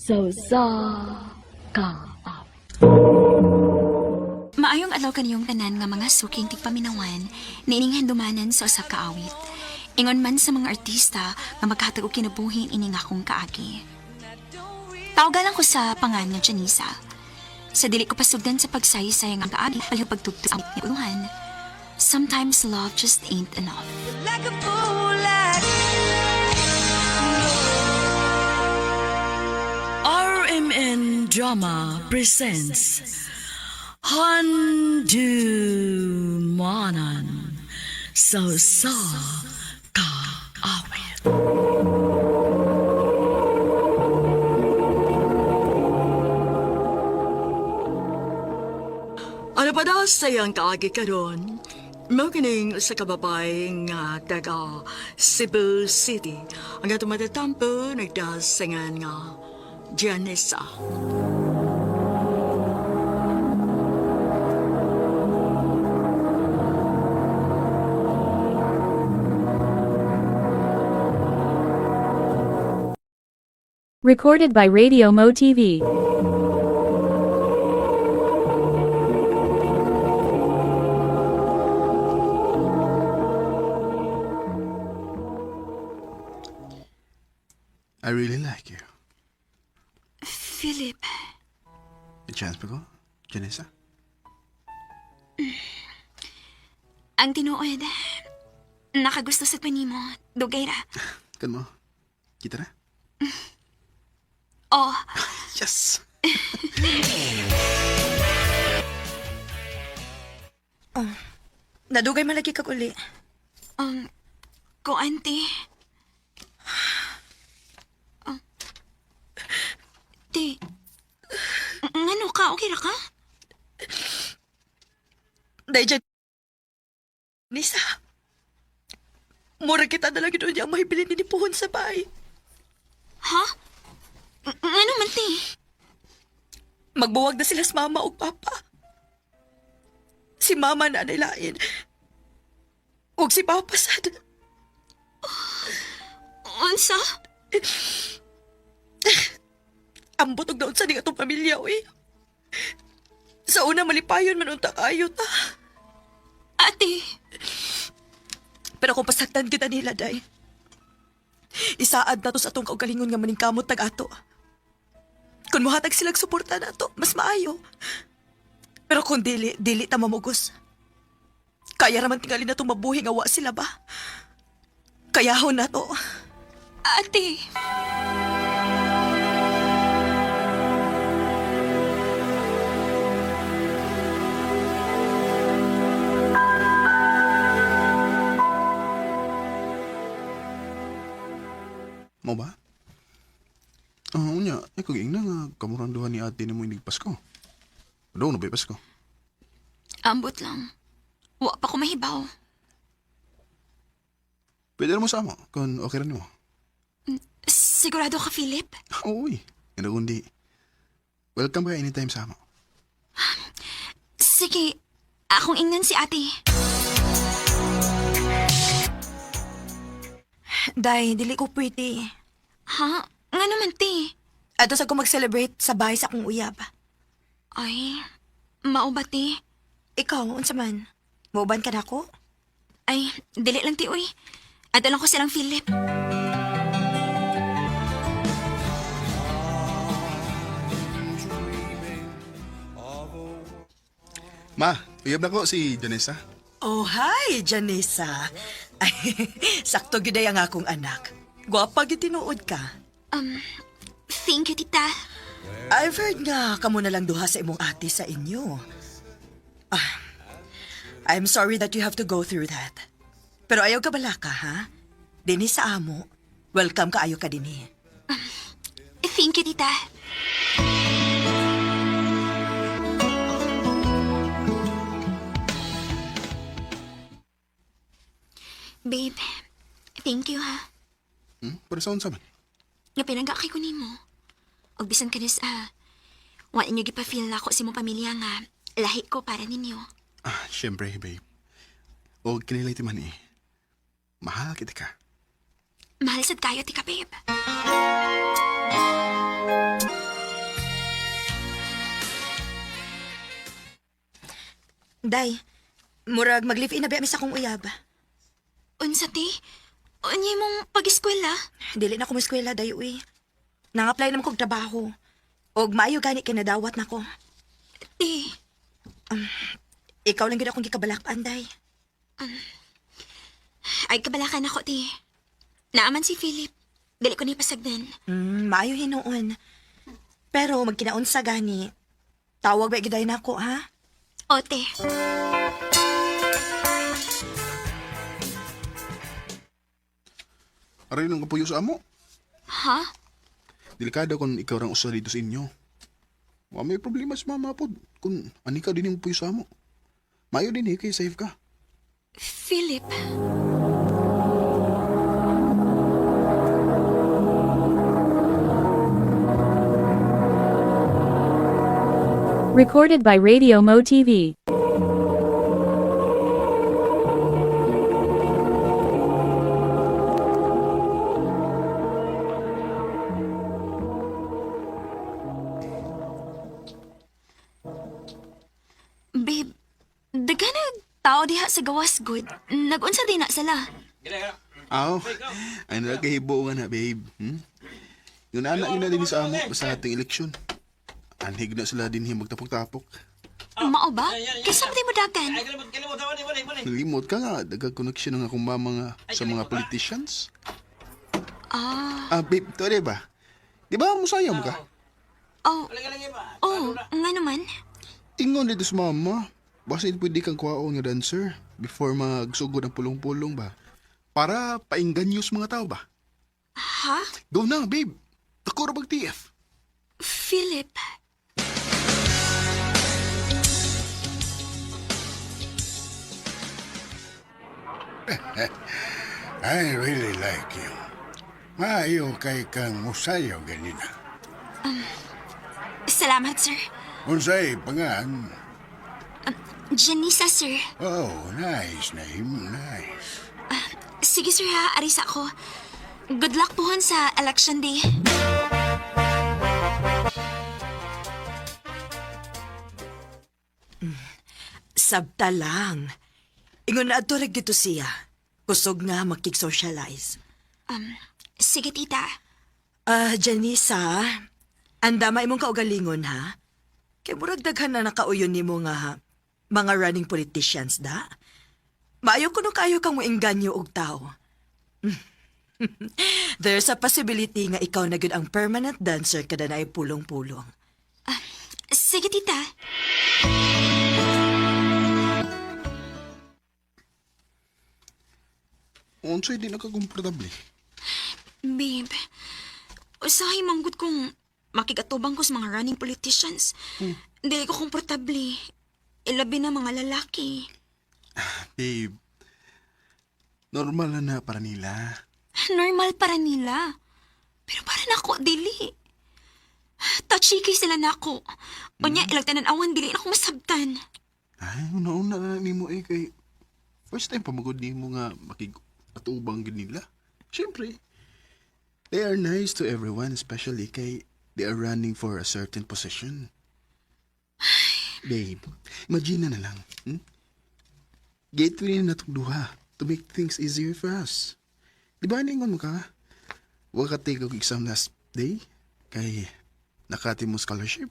Sa usa ka awit. Maayong adlaw kaniyong tanan nga mga suking tigpaminawan niining handumanan sa usa ka awit. Ingon man sa mga artista nga maghatag og kinabuhi ini nga akong kaagi. Tawgalan ko sa pangan nga Janisa. Sa dili ko pasugdan sa pagsaysay ang kaagi palihog pagtugtog sa awit ni Uluhan. Sometimes love just ain't enough. Like a fool, like RMN Drama presents Handu Manan So Sa Ka Awit. Ano pa daw sa iyang kaagi karon? Mao kining sa kababay nga taga Cebu City. Ang atong matatampo nagdasingan nga Janessa. Recorded by Radio Mo TV. I really like you. Philip, May chance pa ko, Janessa? ang tinuod, nakagusto sa panimo, dugay ra. Kan mo? Kita na? Oh, Yes! Nadugay man lagi kag uli. Ko ante. Te, ngano ka? Okay ra ka? Dahil dyan, Nisa. Mura kita na lang yun niya ang mahibilin ni Puhon sa bahay. Ha? Ngano man te? Magbuwag na sila sa mama o papa. Si mama na nilain. Ug si papa sad. Unsa? Ambot og naunsa ni atong pamilya, uy. Sa una malipayon man unta kayo ta. Ate, Pero kung pasaktan kita nila, day. Isaad na to sa atong kaugalingon nga maningkamot tag ato. Kung muhatag silang suporta na to, mas maayo. Pero kung dili, dili ta mamugos. Kaya raman tingali na itong mabuhi nga wa sila ba? Kayahon na to. Ate. Mo ba? Ah, unya, ikaw giingna nga kamurang duha ni ate nimo inig Pasko. Doon na ba'y Pasko? Ambot lang. Wa pa ko mahibaw. Pwede na mo sa amo kung okay ra nimo. Sigurado ka, Philip? Uy, ano kundi. Welcome ka anytime sa amo. Sige, akong ingnan si ate. Day, dili ko pwede. Ha? Ngano man te? Ato sa ko mag-celebrate sa bahay sa akong uyab. Ay, mao ba te? Ikaw, unsa man? Mauban ka na ako? Ay, dili lang ti, uy. Ato lang ko silang Philip. Ma, uyab na ko si Janessa. Oh, hi, Janessa. Ay, sakto gyud ay ang akong anak. Gwapa gyud tinuod ka. Thank you, tita. I've heard nga kamo na lang duha sa imong ate sa inyo. Ah, I'm sorry that you have to go through that. Pero ayaw ka bala ka, ha? Dini sa amo. Welcome ka ayo ka dinhi. Thank you, tita. Babe, thank you ha. Para sa unsa man? Nga pinangga kay ko nimo. Og bisan kanis ah, wa inyo gipa-feel na ako sa imong pamilya nga lahi ko para ninyo. Ah, syempre, babe. O kinilay ti man eh. Mahal kita ka. Mahal sad kayo, tika babe. Day, murag mag-live-in na ba mi sa akong uyab. Unsa ti? Unya imong pag-eskwela? Dili na ko eskwela day uy. Nang-apply naman kog trabaho. Og maayo gani kay nadawat nako. Ti, Ikaw lang gyud akong gikabalak-an, day. ay kabalakan ako ti. Naaman si Philip. Dili ko ni pasagdan. Maayo hinuon. Pero magkinaunsa gani. Tawag ba giday nako ha? Ote. Aray nang kapuyo sa amo. Ha? Delikado kung ikaw rang usa dito sa inyo. Wa may problema sa mama pod. Kung ani ka din yung puyo sa amo. Mayo din eh, kay safe ka. Philip. Recorded by Radio Mo TV. Babe, daghan tao diha sa gawas good. Nagunsa din na sila. Aw, ay nala kahibo nga na, babe. Yung anak yun na din sa amo sa ating eleksyon. Anhig na sila din magtapok-tapok. Mao ba? Kaysa mo mo dagan. Nalimot ka nga, dagag connection ng akong mama nga sa mga politicians. Ah, Ah, babe, to di ba? Di ba musayam ka? oh. Oh, nga naman. Ingon dito sa mama. Basta pwede kang kuwaon nga dancer before magsugod ang pulong-pulong ba? Para painggan sa mga tao ba? Ha? Go na, babe. Takuro pag TF. Philip. I really like you. Maayo kay kang musayo ganina. Salamat, sir. Unsay pangan? Janisa, sir. Oh, nice name, nice. Sige, sir ha. Aris ako. Good luck pohon sa election day. Sabta lang. Ingon na adto dito siya. Kusog nga makig-socialize. Sige, tita. Ah, Janisa, andama imong kaugalingon ha. Kay murag daghan na nakauyon nimo nga ha, mga running politicians da. Maayo kuno kayo kang moengganyo og tao. There's a possibility nga ikaw na gyud ang permanent dancer kada naay pulong-pulong. Sige, tita. Unsay di nakakomportable. Babe, usahay manggod kong makigatubang ko sa mga running politicians. Dili ko komportable. Ilabi na mga lalaki. Babe, normal na na para nila. Normal para nila. Pero para nako, dili. Touchy kay sila nako. Unya, ilag tanan-awan, dili na ako masabtan. Ay, una-una na nimo eh kay first time pamagod nimo nga makig-atubang gid nila. Siyempre, they are nice to everyone, especially kay they are running for a certain position. Babe, imagine na lang. Gateway na natong duha to make things easier for us. Di ba ningon mo ka? Wa ka take og exam last day kay nakati mo scholarship.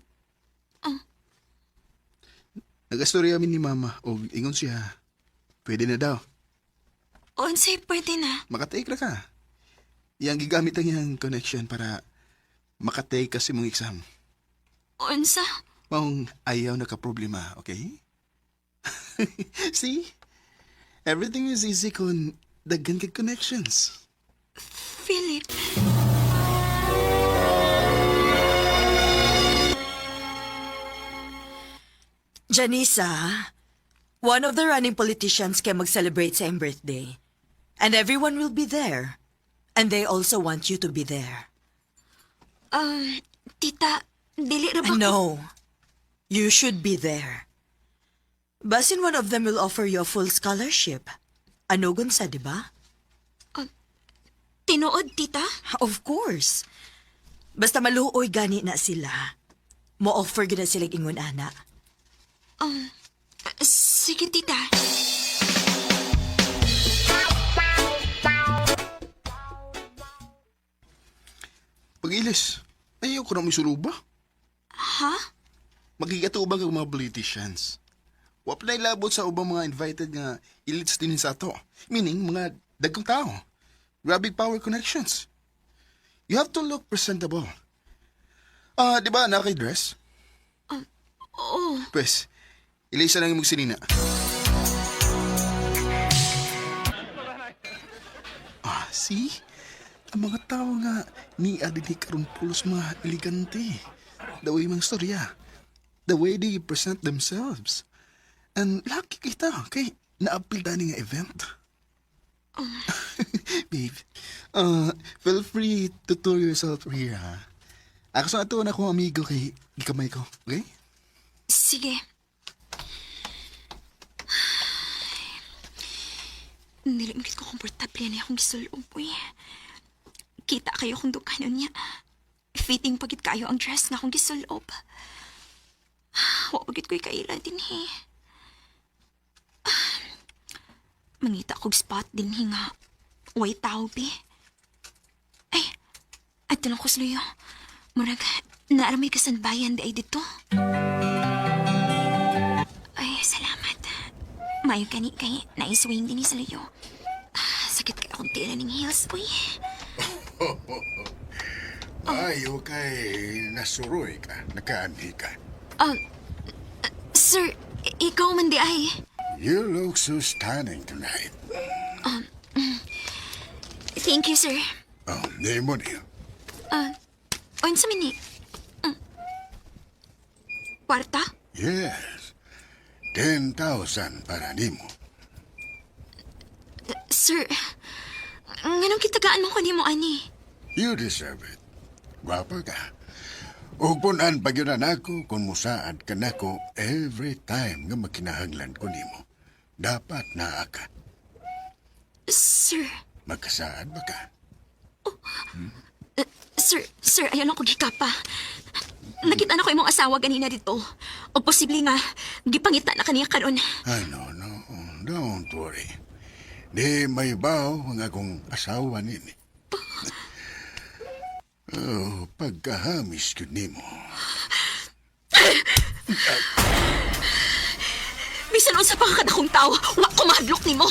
Nag-astorya mi ni mama og ingon siya, pwede na daw. Unsay pwede na. Makatake ra ka. Iyang gigamit ang iyang connection para makatake ka sa imong exam. Unsa? Maong ayaw na ka problema, okay? See? Everything is easy kung daghan kag connections. Philip. Janisa, one of the running politicians kay mag-celebrate sa iyang birthday. And everyone will be there. And they also want you to be there. Tita, dili ra ba ko- No. You should be there. Basin one of them will offer you a full scholarship. Anugon sa, di ba? Tinuod, tita? Of course. Basta maluoy gani na sila. Mo-offer gina sila ingon ana. Sige, tita. Pag-ilis, ayaw ko na may suluba. Ha? Magigatuban kag mga politicians. Wa pa labot sa ubang mga invited nga elites din sa ato. Meaning, mga dagkong tao. Grabe power connections. You have to look presentable. Ah, di ba naka-dress? Oo. Pwes, ilisa lang yung magsinina. Ah, see? Ang mga tao nga ni adini karon pulos mga elegante. The way mga storya. The way they present themselves. And lucky kita kay naapil tani nga event. Babe, feel free to tour yourself here, ha? Ako sa ato na akong amigo kay gikamay ko, okay? Sige. Dili mo ko komportable na akong gisulob, uy. Kita kayo kung dukhanon niya. Fitting pagit kayo ang dress nga akong gisulob. Wa pagit ko'y kaila din, he. Mangita kog spot din, he, nga. Way tao, bi. Ay, ato lang ko sluyo. Murag, naaramay kasanbayan di ay dito. Ay, salamat. Mayo kani kay naiswing din sa luyo. Ah, sakit kay akong tila ng heels, uy. Maayo kay nasuroy ka, nakaanhi ka. Sir, ikaw man di ay. You look so stunning tonight. Thank you, sir. Oh, name mo niyo. Unsa man ni? Kwarta? Yes. 10,000 para nimo. Sir, nganong kitagaan mo ko nimo ani? You deserve it. Gwapa ka. Ug punan pa gyud nako kung musaad ka nako every time nga makinahanglan ko nimo. Dapat naa ka. Sir, Magkasaad ba ka? sir, sir, ayaw lang ko gikapa. Nakita na ko imong asawa ganina dito. O posible nga, gipangita na kaniya karon. Ay, no, no. Don't worry. Di may baw ang akong asawa nini. Oh, pagkahamis yun nimo. Bisan unsa pa ka kadakong tao, wa ko mahadlok nimo.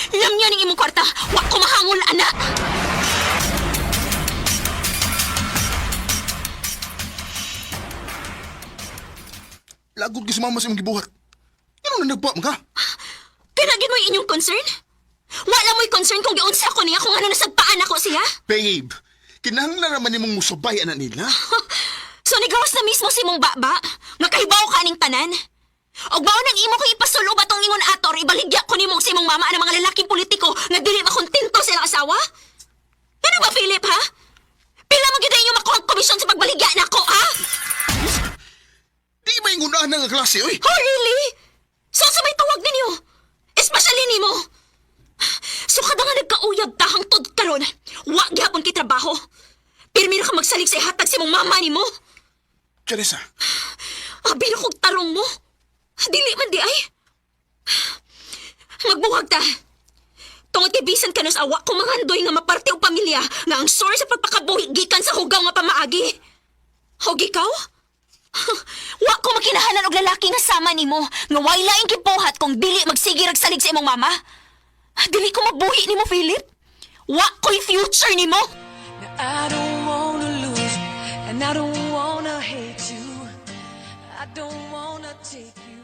Lamya ning imong kwarta, wa ko mahangol ana. Lagod ka sa mama sa imong gibuhat. Ano na nagpa ka? Kanagin mo yung inyong concern? Wala mo'y concern kung giunsa ko niya kung ano nasagpaan ako siya? Babe, kinahanglan naman nimong musabay ana nila. So nigawas na mismo si mong baba, nga kahibaw ka aning tanan. Og mao nang imo kong ipasulob atong ingon ator, ibaligya ko nimo sa imong mama ang mga lalaking politiko nga dili makontento sa ilang asawa? Ano ba, Philip, ha? Pila mo gid inyo makuha ang komisyon sa pagbaligya nako, ha? Di ba yung na nga klase, oy? Oh, really? So, sa may tawag ninyo? Especially nimo. So, kada nga nagkauyab ta hangtod karon, wa gihapon kay trabaho. Pirmi ra ka magsalig sa ihatag sa imong mama nimo. Teresa, Abi na kog tarong mo. Dili man di ay. Magbuhag ta. Tungod kay bisan ka sa awa ko mangandoy nga maparte og pamilya nga ang source sa pagpakabuhi gikan sa hugaw nga pamaagi. Hog ikaw? Wa ko makinahanan og lalaki nga sama nimo nga way laing gibuhat kung dili magsige rag salig sa imong mama. Dili ko mabuhi nimo, Philip. Wa ko'y future nimo. I don't wanna lose, and I don't wanna hate you. I don't wanna take you.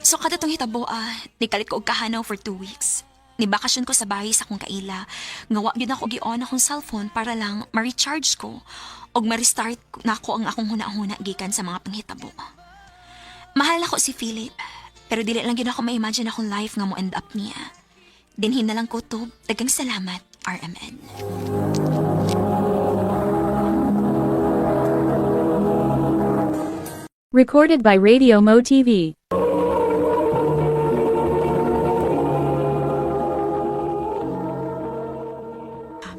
So kada tong hitabo ah, nikalit ko og kahanaw for 2 weeks. Nibakasyon ko sa bahay sa akong kaila. Nga wa gyud ako gi-on akong cellphone para lang ma-recharge ko og ma-restart nako ang akong huna-huna gikan sa mga panghitabo. Mahal ako si Philip, pero dili lang gyud ako ma-imagine akong life nga mo end up niya. Dinhin na lang ko to. Daghang salamat, RMN. Recorded by Radio Mo TV.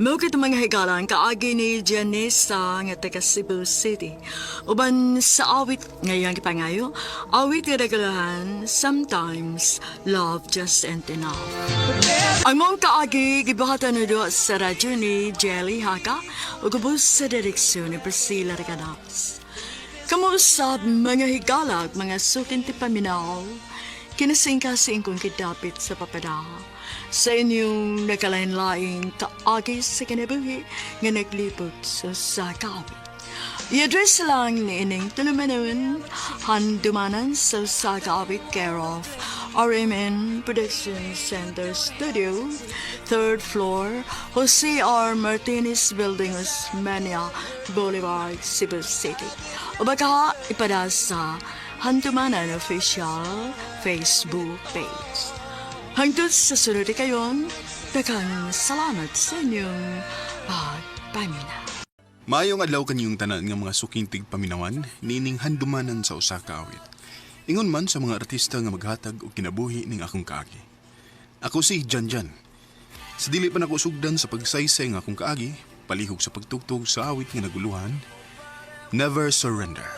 Mao kito mga higalan kaagi ni Janessa nga taga Cebu City. Uban sa awit ngayang gipangayo, awit nga nagalahan, Sometimes Love Just Ain't Enough. Ang mong kaagi gibuhatan na do sa radyo ni Jelly Haka ug ubos sa direksyon ni Priscilla Reganas. Kamuusab mga higalag, mga sukin ti paminaw, kinasingkasing kong kidapit sa papada. Sa inyong nagkalain-laing kaagi sa kinabuhi nga naglibot sa sakawit. I-address lang ni ining tulumanon, handumanan sa Sakawit care of RMN Production Center Studio, third floor, Jose R. Martinez Building, Osmania Boulevard, Cebu City. O baka ipada sa Handumanan Official Facebook page. Hangtod sa sunod kayon, daghang salamat sa inyong pagpamina. Maayong adlaw kaniyong tanan nga mga suking tigpaminawan, nining handumanan sa usa ka awit. Ingon man sa mga artista nga maghatag og kinabuhi ning akong kaagi. Ako si Jan Jan. Sa dili pa nako sugdan sa pagsaysay nga akong kaagi, palihog sa pagtugtog sa awit nga naguluhan, Never Surrender.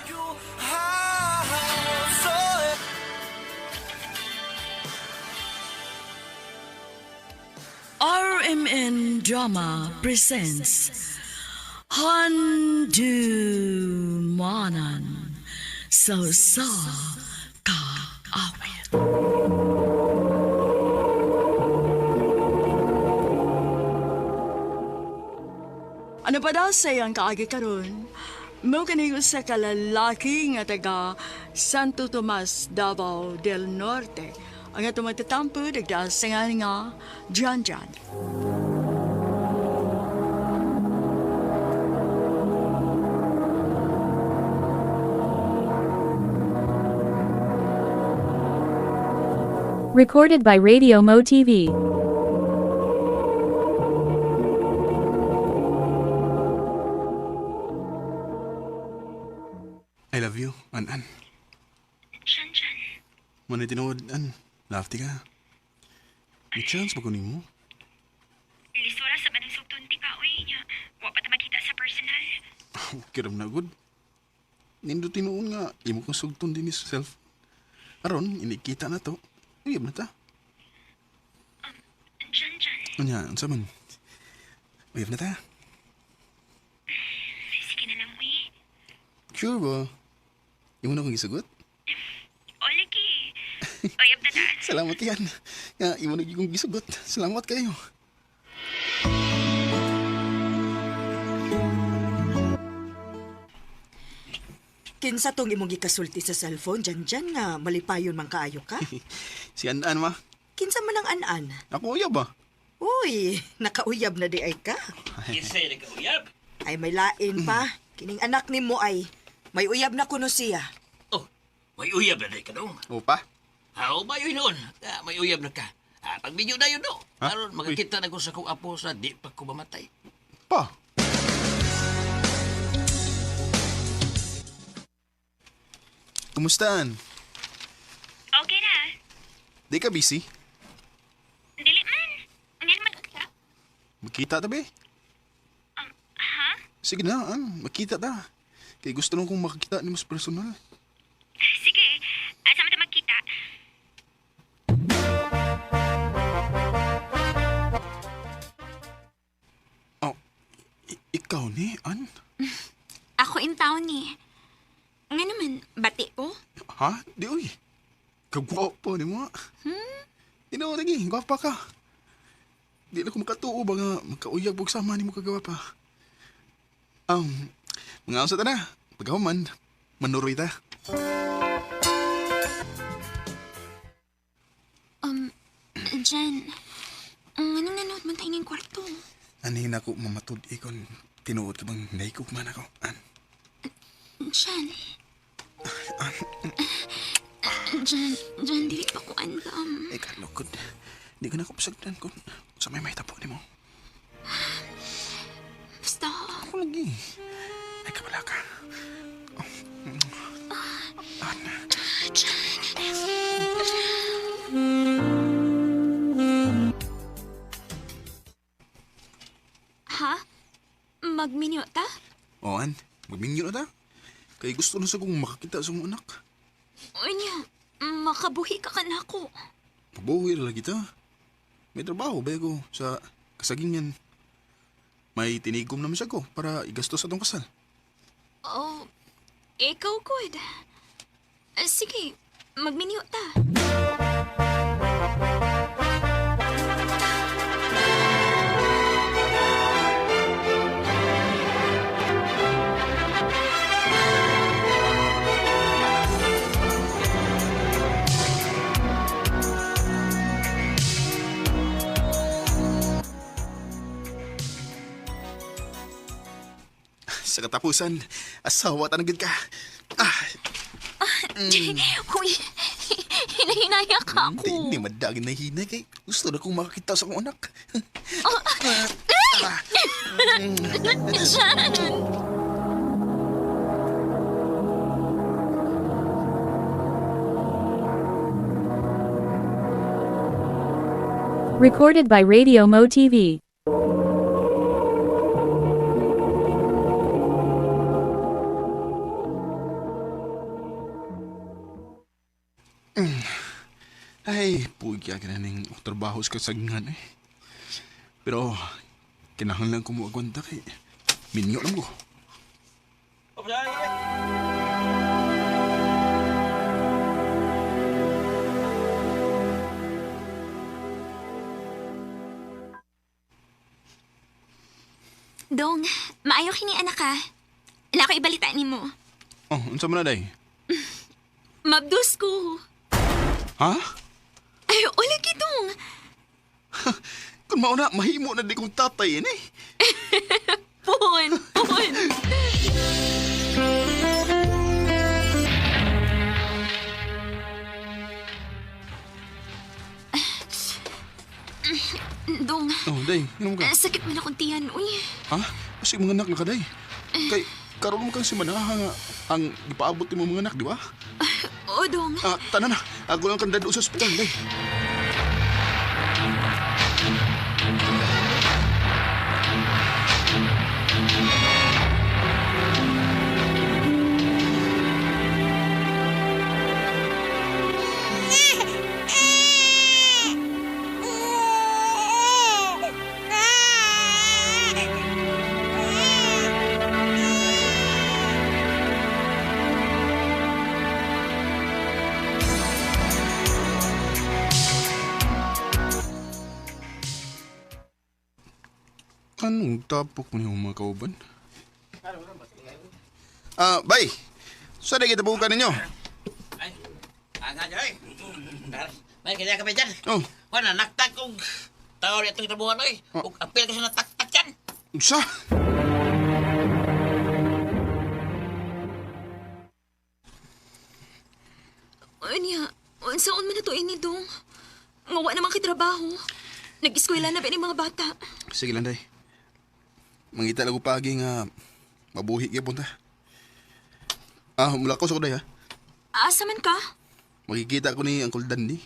RMN Drama presents Handumanan sa sa kaawit. Ano pa daw sa iyang kaagi karon? Mao kani usa ka lalaki nga taga Santo Tomas, Davao del Norte. Ang atong magtatampo nagdaas sa nga nga Jan Jan. Recorded by Radio Mo TV. I love you, an-an. Jan Jan. Muna tinuod, an. Lafty ka. May chance ba kunin mo? Lisura sa manang sugton ti ka uy nya. Wa pa ta magkita sa personal. Kiram na good. Nindo tinuon nga, imo kong sugton din ni self. Aron, inikita na to. Uyab na ta. Jan Jan. Unya, unsa man? Uyab na ta. Sige na lang uy. Sure ba? Imo na kong gisugot? O lagi. Uyab na ta. Salamat yan. Nga, imo na gyud kong gisugot. Salamat kayo. Kinsa tong imong gikasulti sa cellphone dyan dyan nga malipayon man kaayo ka? Si An-An ma. Kinsa man ang an-an? Ako uyab ba? Uy, nakauyab na di ay ka. Kinsay nagkauyab. Ay may lain pa. Kining anak nimo ay may uyab na kuno siya. Oh, may uyab na day ka dong. Opa? How ba yun noon? Ah, may uyab na ka. Ah, pagbidyo na yun, no? Ha? Aron, makakita na ko sa kong apo sa di pa ko mamatay. Pa. Kumusta, An? Okay ra. Di ka busy? Dili man. Ngan man ka. Magkita ta, be? Ha? Sige na, An. Magkita ta. Kay gusto lang kong makakita ni mas personal. Sige. Asa man ta magkita? Oh, ikaw ni, An? Ako in town ni. Nga naman, bati ko. Ha? Di, uy. Kagwapo ni mo. Hmm? Di na, lagi. Gwapa ka. Di na ko makatuo ba nga magkauyag bug sama ni mo kagawa pa. Mga unsa ta na. Pagkahuman, manuroy ta. Um, Jen, anong nanood man tayo ng kwarto? Anhin ako mamatud ikon. Tinuod ka bang naikog man ako? An? Jen. Jen, Jen, dili pa ko andam. Eh, kalukod. Di ko na ko pasagdan kung sa may may tapo ni mo. Basta, Ako lagi. Ay, kabala ka. Oh. An? Jen. Magminyo ta? O, an, magminyo na ta. Kay gusto na sa kong makakita sa mong anak. Unya, makabuhi ka kanako. Mabuhi ra lagi ta. May trabaho ba ko sa kasagingan. May tinigom naman siya ko para igastos sa atong kasal. Oh, ikaw good. Sige, magminyo ta. Sa katapusan, asawa tanagid ka. Ah, Uy, hinahinaya ka ako. Hindi, hindi madagin na hinay kay gusto na kong makakita sa akong anak. Recorded by Radio Mo TV. Ay, pugya ka na ning trabaho sa kasagingan eh. Pero, kinahanglan ko mo agwanta kay minyo lang ko. Dong, maayo kini anak ka. Wala ko ibalita nimo. Oh, unsa man na day? Mabdus ko. Ha? Ay, wala gidong. Kung mauna, mahimo na di kong tatay eh. Pun, pun. Dong, Oh, day, inom ka. sakit man akong tiyan. Uy, Ha? Kasi mga anak na ka, day. Kay, karon mo kang si Manaha nga ang gipaabot nimo mga anak, di ba? o dong. Ah, tanan na. Ako lang kang dado sa ospital, day. Anong tapok mo niyong mga kauban? Ah, bay. Saan na kita bukan ninyo? Ay, ana dyan ay. May kanya kami dyan. Oh, Wala, naktag kong tao itong trabuhan oy. Oh. Ug apil ko sa nataktak dyan. unsa? Unya, unsaon man na to ini dong? Nga wa naman kay trabaho. Nag-eskwela na ba ni mga bata? Sige lang, day. Mangita lang ko paagi nga mabuhi gyapon ta. Ah, mula ko sa ko, day, ha? Asa man ka? Makikita ko ni Uncle Danny.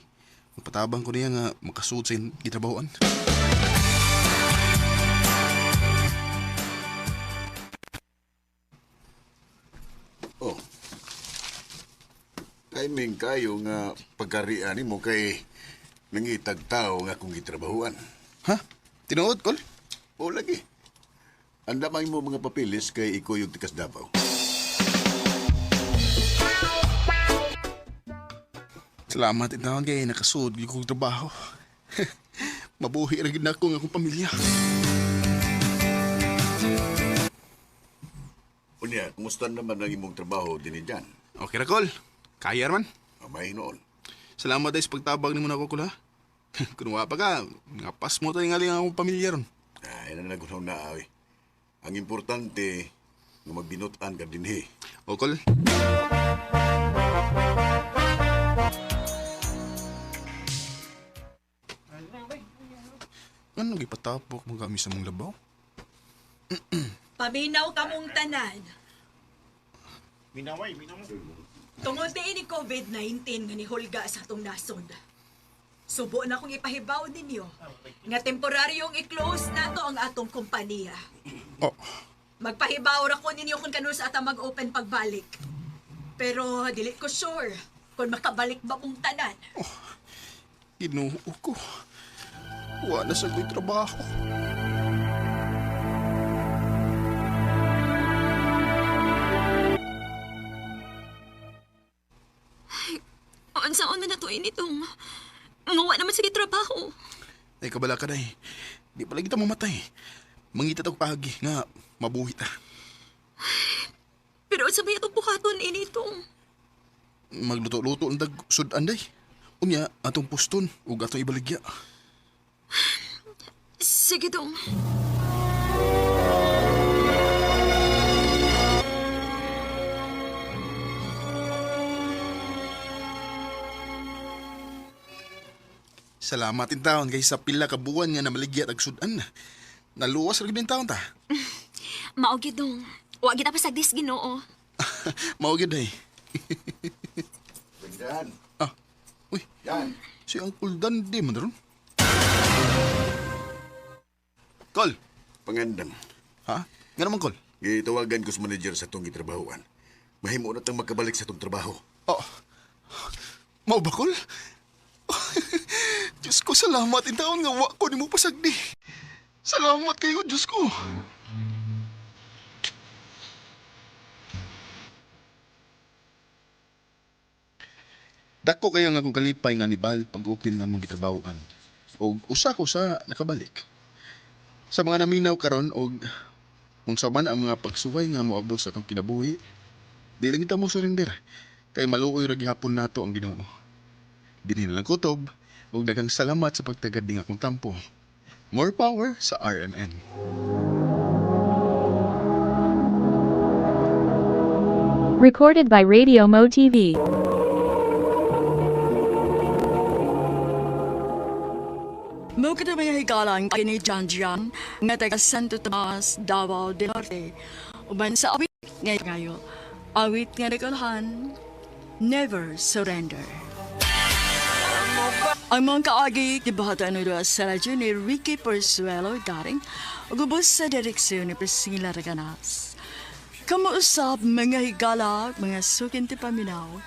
Magpatabang ko niya nga makasuot sa gitrabahoan. Oh. Timing kayo nga pagkarian nimo kay nangitag tao nga akong gitrabahuan. Ha? Tinuod, Kol? O lagi. Andamay mo mga papilis kay ikuyog tikas Davao. Salamat intaon kay nakasuod gyud kog trabaho. Mabuhi ra gyud nako ang akong pamilya. Unya, kumusta naman ang imong trabaho dinhi dyan? Okay ra, Kol. Kaya man. Amay noon. Salamat ay sa pagtabang nimo nako, Kol, ha? Kung wa pa ka, nga pas mo tayo nga akong pamilya ron. Ay, na nagunaw na ay. Ang importante nga magbinutan ka dinhi. O, Kol. Ano gipatapok mo kami sa mong labaw? Paminaw kamong tanan. Tungod ni COVID-19 nga nihulga sa atong nasod. Subo na kong ipahibaw ninyo nga temporaryong i-close nato ang atong kompanya. Oh, Magpahibaw ra ko ninyo kung kanus ata mag-open pagbalik. Pero dili ko sure kung makabalik ba mong tanan. Ginoo ko. Wa na sa ko'y trabaho. Unsaon na nato initong? Nga wa naman sige trabaho. Ay, kabala ka day. Di pala kita mamatay. Mangita tag pagi nga mabuhi ta. Pero unsa may atong buhaton initong? Magluto-luto ang dag sudan day. Unya, atong puston ug atong ibaligya. Sige dong. Salamat in taon kay sa pila ka buwan nga namaligya tag sudan. Naluwas ra gid in taon ta. Mao gyud dong. Wa gid ta pasagdis Ginoo. Mao gyud day. Dan. Ah. Uy. Dan. Si Uncle Dan di man ron. Kol. Pangandam. Ha? Nga naman, Kol? Gitawagan ko sa manager sa itong gitrabahoan. Mahimo na tang makabalik sa itong trabaho. Oh. Mao ba, Kol? Diyos ko, salamat in taon nga wa ko nimo pasagdi. Salamat kayo, Diyos ko. Dako kayo nga akong kalipay nga ni Bal pag-upil nga mong gitrabahoan. Og usa ko sa nakabalik. Sa mga naminaw karon og unsa man ang mga pagsuway nga moabot sa akong kinabuhi, di lang kita mo surrender. Kay maluoy ra gihapon nato ang Ginoo. Dinhi na lang kutob ug daghang salamat sa pagtagad ning akong tampo. More power sa RMN. Recorded by Radio Mo TV. Mo kita mga higalang kini Jan Jan nga taga Santo Tomas, Davao del Norte. Uban sa awit nga ngayo. Awit nga nakulhan, Never Surrender. Ang mga kaagi, gibahatan nila sa radyo ni Ricky Persuelo Garing, ug ubos sa direksyon ni Priscilla Reganas. Kamuusap mga higala, mga sukin ti paminaw,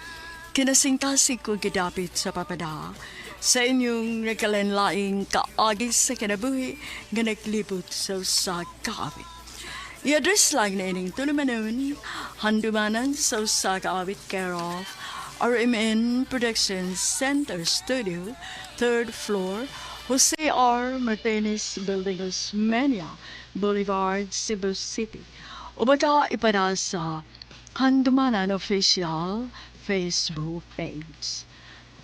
kinasingkasig ko gidapit sa papada, sa inyong nagkalanlaing kaagi sa kinabuhi nga naglibot sa usa ka kaawit. I-address lang na ining tulumanon, handumanan sa usa ka kaawit care of RMN Production Center Studio, third floor, Jose R. Martinez Building, Osmeña Boulevard, Cebu City. O baka ipada sa Handumanan Official Facebook page.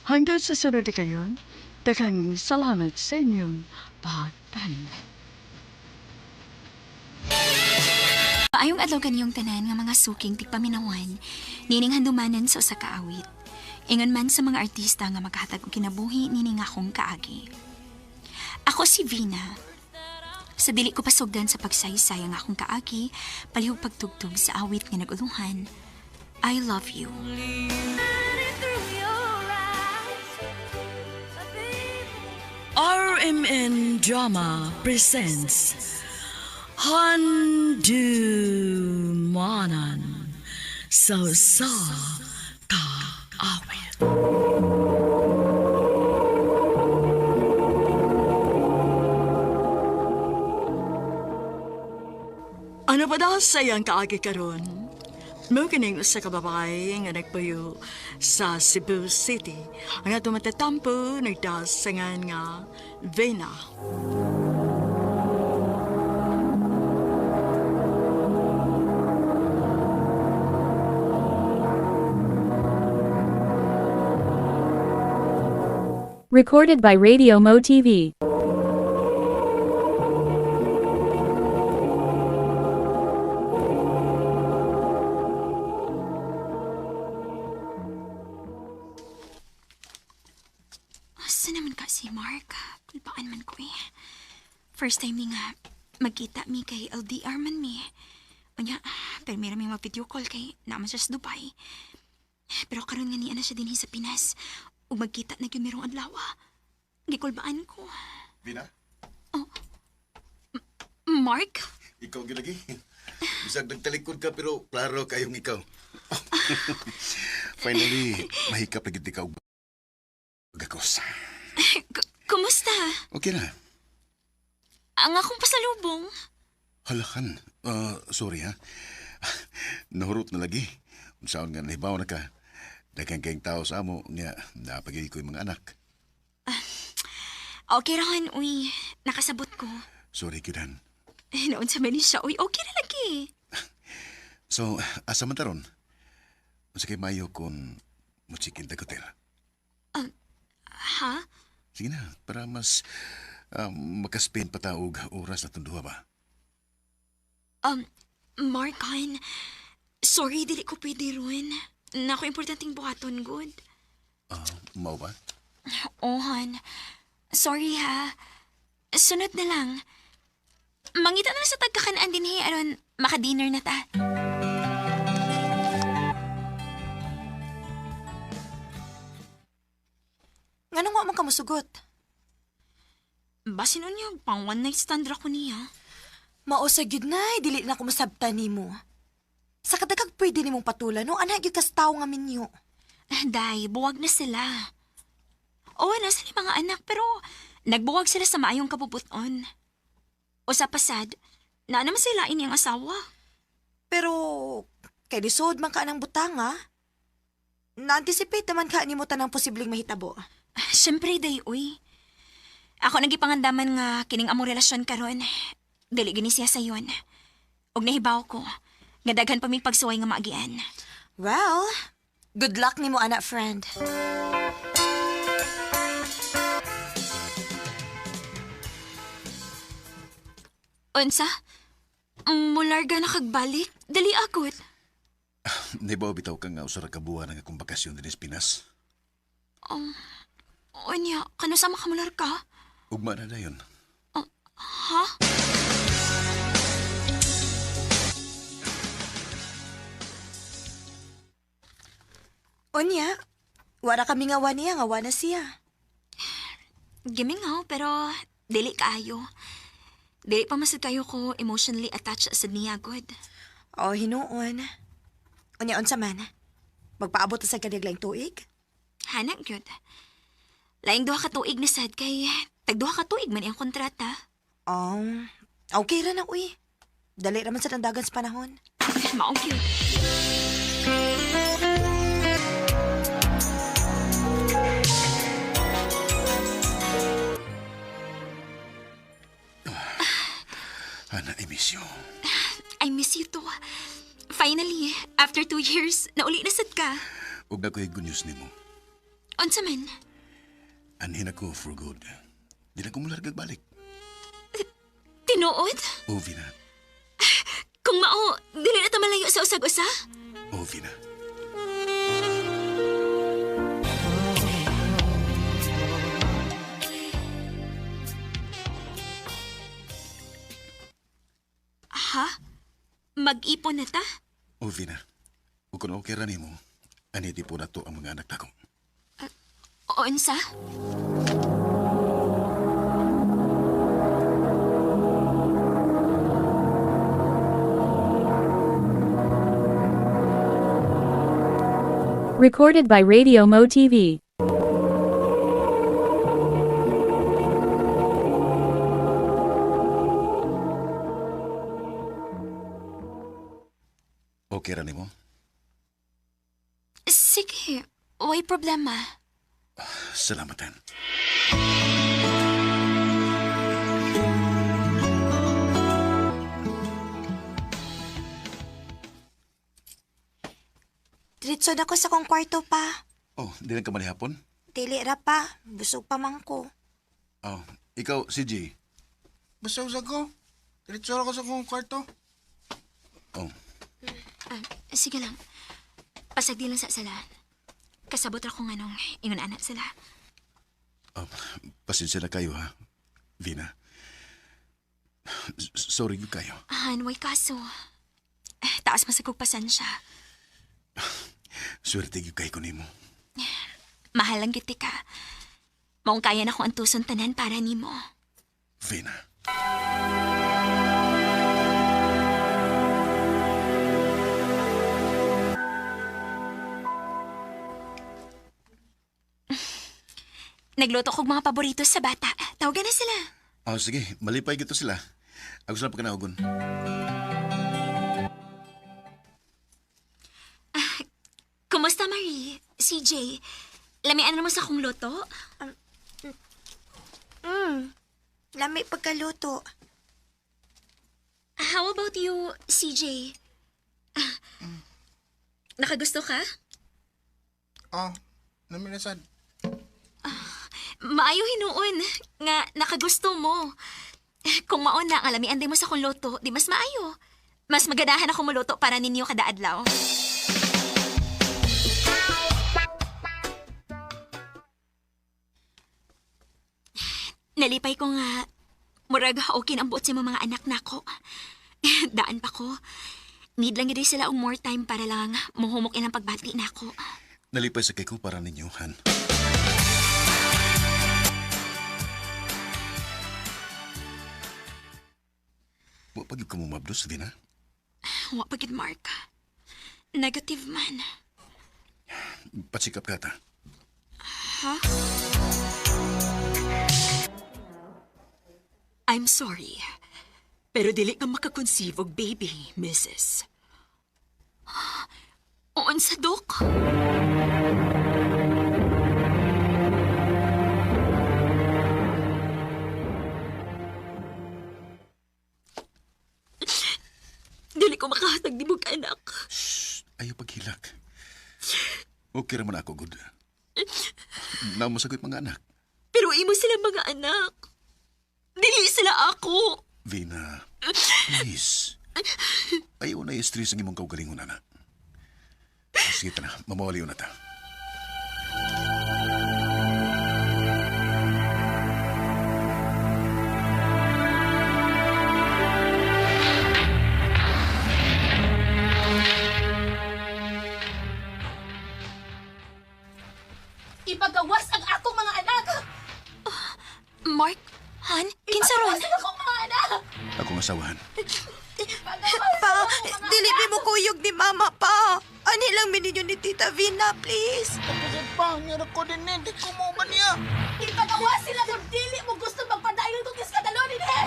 Hanggang sa sunod na kayo, daghang salamat sa inyong pagpanin. Maayong adlaw kaniyong tanan nga mga suking tigpaminawan, nining handumanan sa usa ka awit. Ingon man sa mga artista nga maghatag og kinabuhi nining akong kaagi. Ako si Vina. Sa dili ko pasugdan sa pagsaysay ang akong kaagi, palihog pagtugtog sa awit nga naguluhan, I love you. RMN Drama presents Handumanan sa sa kaawit. Ano pa daw sa iyang kaagi karon? Mao kining usa ka babae nga nagpuyo sa Cebu City. Ang atong matatampo nagdasangan nga Vena. Recorded by Radio Mo TV. Asa naman ka si Mark? Kulpaan man ko eh. First time ni nga magkita mi kay LDR man mi. Unya, pero meron mi mag-video call kay naman siya sa Dubai. Pero karon nga niya na siya dinhi sa Pinas. Ug magkita na gyud merong adlaw. Gikulbaan ko. Vina, Mark? ikaw gilagi. Bisag nagtalikod ka pero klaro kayong ikaw. Finally, mahikap na gid ka og gakos. Kumusta? Okay na. Ang akong pasalubong. Halakan. Sorry ha. Nahurot na lagi. Unsaon nga nahibaw na ka. Daghang kayong tao sa amo nga napagay ko yung mga anak. Okay rahan, uy. Nakasabot ko. Sorry gyud. Noon sa ni siya, uy, okay na lagi. So, asa man taron? Unsa kay mayo kung mo-check-in ta hotel? Ha? Sige na, para mas makaspend pa ta og oras na duha ba? Um, Mark, hon, sorry, dili ko pwede ron. Nako, importanteng buhaton, good. Ah, mao ba? Oh, hon. Sorry, ha. Sunod na lang. Mangita na lang sa tagkakanaan din, hey, aron maka-dinner na ta. Nganong wa man ka musugot? Basin unya, pang one night stand ra ko niya. Mao sa gyud nay, dili na ko masabtan nimo. Sa kadagag pwede nimong patulan, no? Ana gyud kas tawo nga minyo. Day, buwag na sila. Oo, nasa ni mga anak, pero nagbuwag sila sa maayong kabubuton. O sa pasad, na naman sila ini ang asawa. Pero kay lisod man ka ng butang, ha? Na-anticipate naman ka nimo tanang posibleng mahitabo. Siyempre, day, uy. Ako nagipangandaman nga kining among relasyon karon. Dili gini siya sayon. Og nahibaw ko, nga daghan pa mi pagsuway nga maagian. Well, good luck nimo anak friend. Unsa? Mularga na kagbalik? Dali akot. Nahibaw bitaw ka nga usa ra ka buwan ang akong bakasyon dinhi sa Pinas. Unya, kano sa makamular ka? Ugma na dayon. Ha? Unya, wara kami nga niya, nga na siya. Gimingaw, pero dili kaayo. Dili pa masad kayo ko emotionally attached sa niya, good. O, hinuon. Unya, unsa man? Magpaabot ta sa kaniglang tuig? Hanag yun. Laing duha ka tuig na sad kay tag duha ka tuig man iyang kontrata. Oh, okay ra na, uy. Dali ra man sa dandagan sa panahon. Maong cute. Ana, I miss you. I miss you too. Finally, after 2 years, nauli na sad ka. Ug na ko'y good news nimo. Unsa man? Anhin ako for good. Di na ko mulargag balik. Tinuod? O, Vina. Kung mao, dili na ta malayo sa usag-usa? O, Vina. Ha? Mag-ipon na ta? O, Vina. Ug kung okay ra nimo, ani di po na to ang mga anak nako. Unsa? Recorded by Radio Mo TV. Okay ra nimo? Sige, way problema. Salamatan. Diretso na ko sa kong kwarto pa. Oh, di lang ka manihapon? Dili ra pa. Busog pa man ko. Oh, ikaw, CJ. Basta usag ko. Diretso ra ko sa akong kwarto. Oh, Ah, sige lang. Pasagdi lang sa sala. Kasabot ra kung anong ingon anak sila. oh, pasensya na kayo ha, Vina. Sorry gyud kayo. Han, way kaso. Eh, taas masagog pasensya. Swerte gyud kay ko nimo. Mahal ang giti ka. Maong kaya na kong antuson tanan para nimo. Vina. Nagluto kog mga paborito sa bata. Tawagan na sila. Oh, sige, malipay gito sila. Ako sila pagkanaogon. Kumusta, Marie? CJ, lamian mo sa akong luto? Lami pagkaluto. How about you, CJ? Ah, nakagusto ka? Oh, nami na sad. Maayo hinuon nga nakagusto mo. Kung maon na ang lamian din mo sa akong luto, di mas maayo. Mas maganahan ako muluto para ninyo kada adlaw. Nalipay ko nga murag okay ang buot sa imong mga anak nako. Daan pa ko. Need lang gyud sila og more time para lang muhumok ilang pagbati nako. Nalipay sa kay ko para ninyo, Han. Wa pa gyud ka mo mabdos, Vina. Wa pa gid, Mark. Negative man. Patsikap ka ta. Ha? I'm sorry. Pero dili ka makakonceive og baby, Mrs. Unsa, Dok? Dili ko makahatag di mo anak. Ayaw paghilak. Okay raman ako, good. Namosagot mga anak. Pero imo sila mga anak. Dili sila ako. Vina, please. Ayaw na i-stress ang imong kaugalingon, anak. Sige ta na, mamawaliw na ta. Ipagawas ang akong mga anak! Mark, Han, kinsa ron? Ipagawas ang akong mga anak! Akong asawahan. Pa, dili mi mo kuyog ni Mama pa. Ani lang mi ninyo ni Tita Vina, please. Pa, nga ko din eh. Di ko mo ba niya? Ipagawas sila kung dili mo gusto magpadayon kung iskandalo din eh!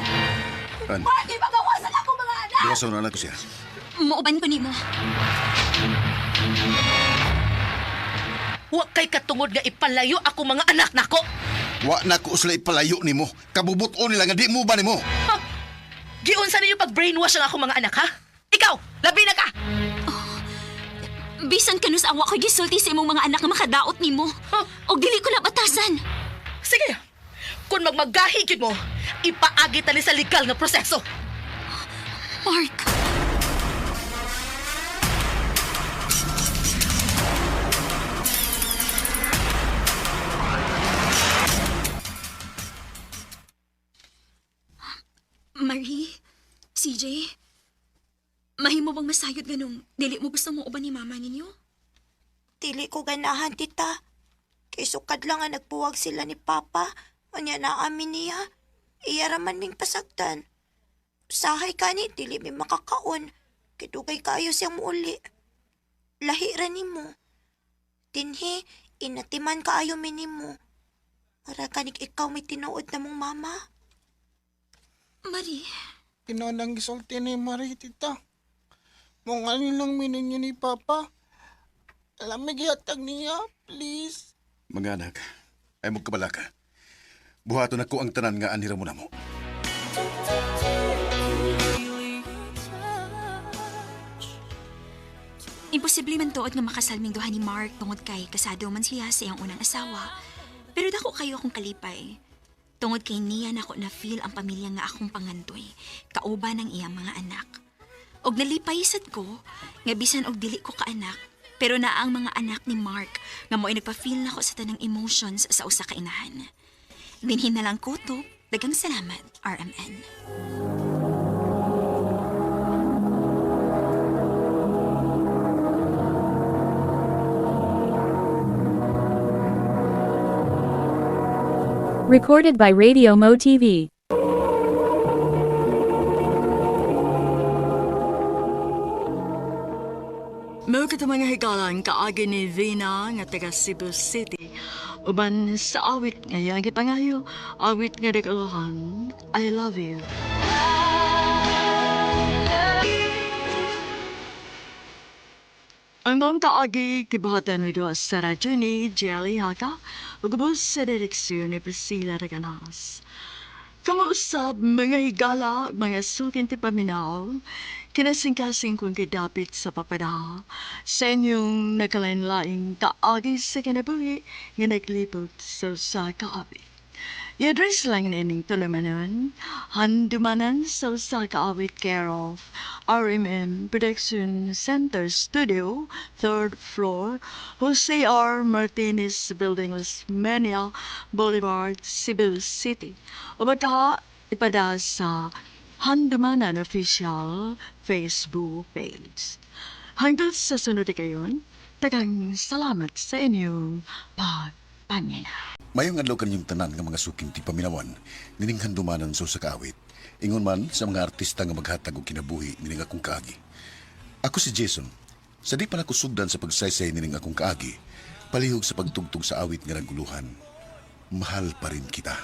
Han, Mark, ipagawas ang akong mga anak! gawasaw na lang ko siya. Muuban ko nimo. Wa kay katungod nga ipalayo ako mga anak nako. Wa na ko sila ipalayo nimo. Kabubuton nila nga di mo ba nimo? Ha? Giunsa ninyo pag-brainwash ang ako mga anak ha? Ikaw, labi na ka. Bisan kanus awa ko gisulti sa imong mga anak nga makadaot nimo. Huh? Og dili ko nabatasan. Sige. Kung magmagahi gyud mo, ipaagi tali sa legal nga proseso. Mark. Marie, CJ, mahimo bang masayod ganong dili mo gusto mo uban ni mama ninyo? Dili ko ganahan, tita. Kay sukad lang nga nagbuwag sila ni Papa. Unya na amin niya. Iya raman ming pasagdan. Sahay kani, dili mi makakaon. Kay dugay kayo siyang muuli. Lahi ra nimo. Dinhi, inatiman kaayo mi nimo. Mara kanig ikaw may tinuod na mong mama. Marie, Tinuod ang gisulti ni Marie, tita. Mong ano lang mininyo ni Papa. Alam gihatag niya, please. Mga anak, ay magkabalaka. Buhaton ako ang tanan nga anira mo na mo. Imposible man tuod nga makasalming duha ni Mark tungod kay kasado man siya sa iyang unang asawa. Pero dako kayo akong kalipay. Tungod kay niya nako na feel ang pamilya nga akong pangandoy, kauban ng iyang mga anak. Og nalipay sad ko nga bisan og dili ko kaanak, pero naa ang mga anak ni Mark nga mo'y nagpa-feel nako sa tanang emotions sa usa ka inahan. Dinhin na lang ko to. Dagang salamat, RMN. Recorded by Radio Mo TV. Mao Mao kato, mga higalang, kaagi ni Vina nga taga Cebu City. Uban sa awit nga iyang gipangayo, awit nga naguluhan, "I Love You." Ang maong kaagi gibuhatan ni duha sa radyo ni Jelly Haka ug ubos sa direksyon ni Priscilla Reganas. Kamausab, mga higala, mga suking tipaminaw, kinasingkasing kong gidapit sa papada sa inyong nagkalain-laing kaagi sa kinabuhi nga naglibot sa usa ka awit. I-address lang nining tulumanon, Handumanan sa usa ka awit, care of RMN Production Center Studio, third floor, Jose R. Martinez Building, Osmeña Boulevard, Cebu City. O baka ipada sa Handumanan Official Facebook page. Hanggang sa sunod kayon, daghang salamat sa inyong pagpaminaw. Mayong adlaw kaninyong tanan nga mga suking tipaminawan, nining handumanan sa usa ka awit. Ingon man sa mga artista nga maghatag og kinabuhi nining akong kaagi. Ako si Jason. Sa di pa nako sugdan sa pagsaysay nining akong kaagi, palihog sa pagtugtog sa awit nga naguluhan, "Mahal pa rin kita."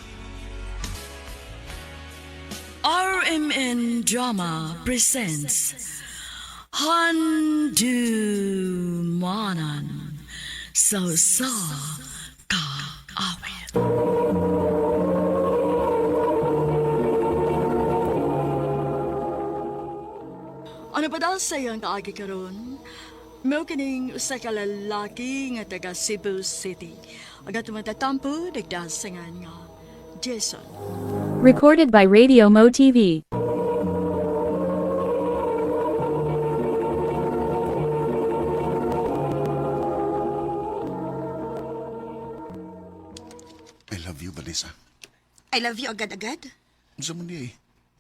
RMN Drama presents Handumanan sa usa ka awit. Ano pa daw sa iyang kaagi karon? Mao kining usa ka lalaki nga taga Cebu City. Ang atong matatampo nagdasangan nga Jason. Recorded by Radio Mo TV. I love you, Vanessa. I love you agad-agad. Unsa man diay eh?